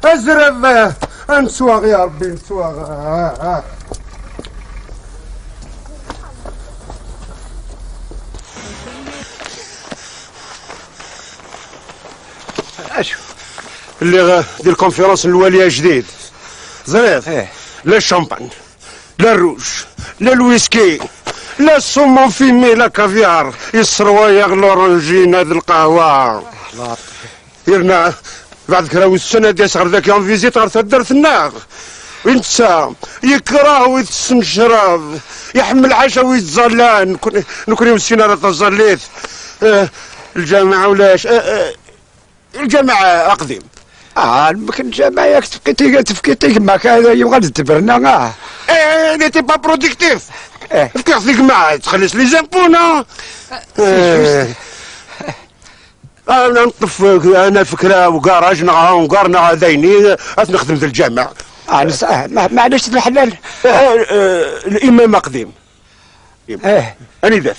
ازرب انسواغ يا ربي نسواغ. اشو اللي دير conférence الواليه جديد زريت. إيه. لا الشامبان لا الروج لا الويسكي لا ال saumon fumé لا كافيار، يسروايا l'orangine هاد القهوة. يرنا بعد كراوي السنة ديال صغر ذاك en visite غير تدرت الناغ وينسى يكره ويتسن الشراب يحمل عشا ويتزلان نكون وسينا راه تزليت. الجامعة ولاش الجامعة أقدم. يمكن الجامعة ياك تبقيتي تفكيتي ما كان يبغى تبرنا. ايه n'était pas productif. إيه. فكرت فيك ما تخلص les impôts non. انا نطف انا فكرة وكراج نغا دايني نخدم في الجامع. معليش الحلال. الامام قديم. ايه اني ذات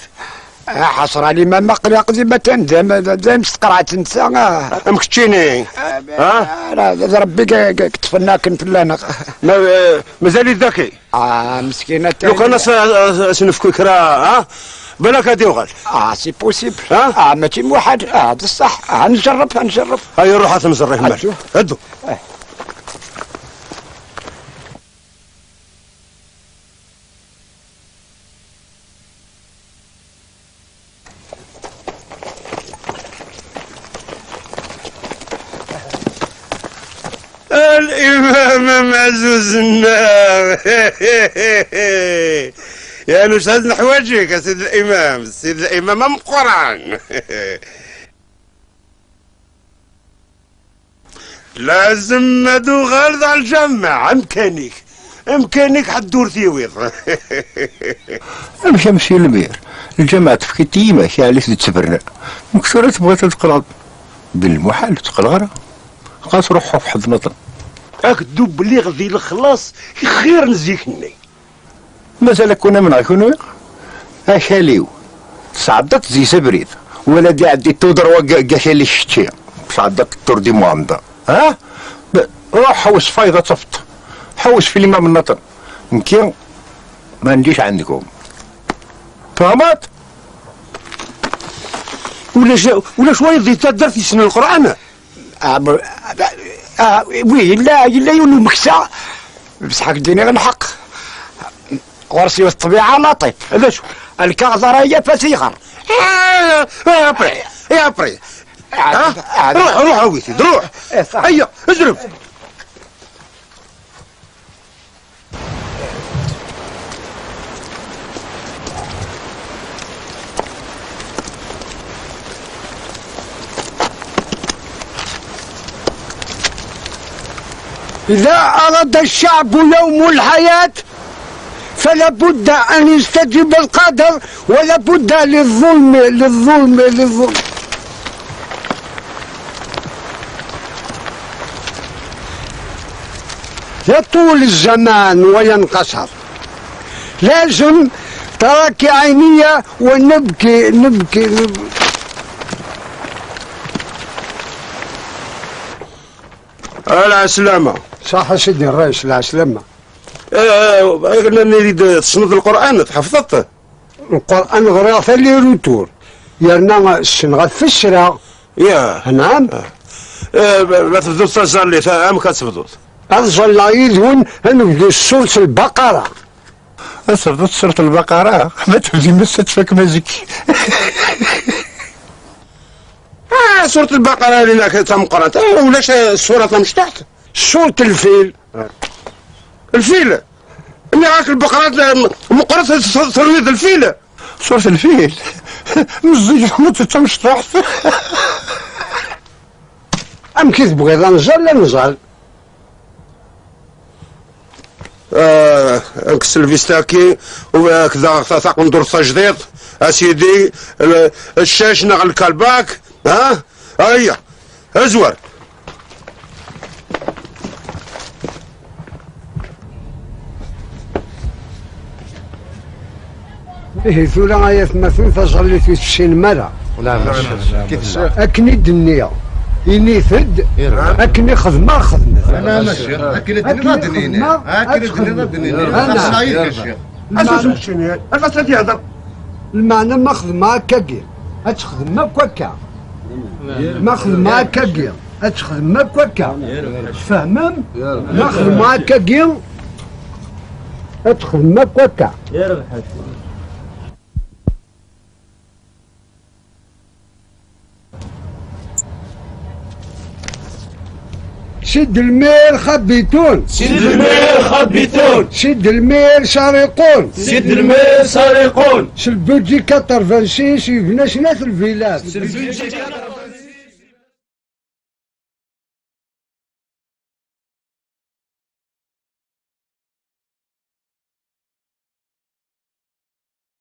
حصر الامام قديم تندم دام تقرا تنسى. مكتشيني ها ربي كتفنا كنت لا مازال ذكي. مسكينه لو كان سنفكو كرا ها بالك هادي وغال. c'est possible. ماشي موحد. بصح نجرب نجرب. هاي روح تمزريه مال هدو. الإمام معزوز النار. يا نوش هاد نحواجك يا سيد الإمام، سيد الإمام قران. لازم ندو غالد على الجامع. امكانيك امكانيك حدور ثيويض. امشي امشي المير الجامعة تفكي تيما علاش تسبرنا مكسورة تبغى تقرا بالمحال تقرا خاص روحو في حد نطن. اك دوب لي غدي الخلاص خير نزيكني. مازال كنا من غيكونو اشاليو صعدت زي سبريد ولا دي عندي تودر وكاشالي شتي صعدت التور دي مواندا. ها روح حوس فايضة تفط حوس في الإمام النطن يمكن ما نديش عندكم فهمت؟ ولا شوية دي تدر في سن القرآن. وي لا لا يونو مكسا بصح ديني غنحق غرسي الطبيعة لطيف. علاش الكغزرية فسيغر. يا بري يا بري روح روح اويتي روح. هيا اجرب. إذا أراد الشعب يوم الحياة فلا بد أن يستجيب القدر ولا بد للظلم للظلم للظلم. يطول الزمان وينقصر، لازم تراكي عينية ونبكي نبكي نبكي. على السلامة. صح سيدي الرئيس على السلامة. نريد تصنف القرآن تحفظت؟ القرآن غرا لي روتور يرنا السنغ في السرا. يا نعم. ما تبدو تزال لي ام كتبدو أزل يدون نبدو سورة البقرة. أسردت سورة البقرة ما تبدي ما تفك مازيك. سورة البقرة اللي تم قرأت ولاش السورة مش تحت؟ سورة الفيل. الفيل اللي راك البقرة مقرأت ترميد الفيل. سورة الفيل مزيج ما تمش تحت. أم كيف بغيت نزل لا نزل. نكسل فيستاكي وكذا ندور تجديد اسيدي الشاش نغ الكلباك. ها هيا ازور. إيه ثولا آيات مثل تظلي في السينما. لا أكني الدنيا إني ثد أكني خدمة خدمة. انا ماشي هكا دني غادنيني هكا دني غادنيني خاصنا الشيخ. اساس شنو اساس يهضر؟ المعنى ما خدم هكاكي تخدم هكاكا، ما خدم هكاكي تخدم هكاكا، تفهمم؟ ما خدم هكاكي تخدم هكاكا. سيد المير خبيتون، سيد المير خبيتون، سيد المير سارقون، سيد المير سارقون. سلبوجي 86 يبنى شنات الفيلات. سلبوجي.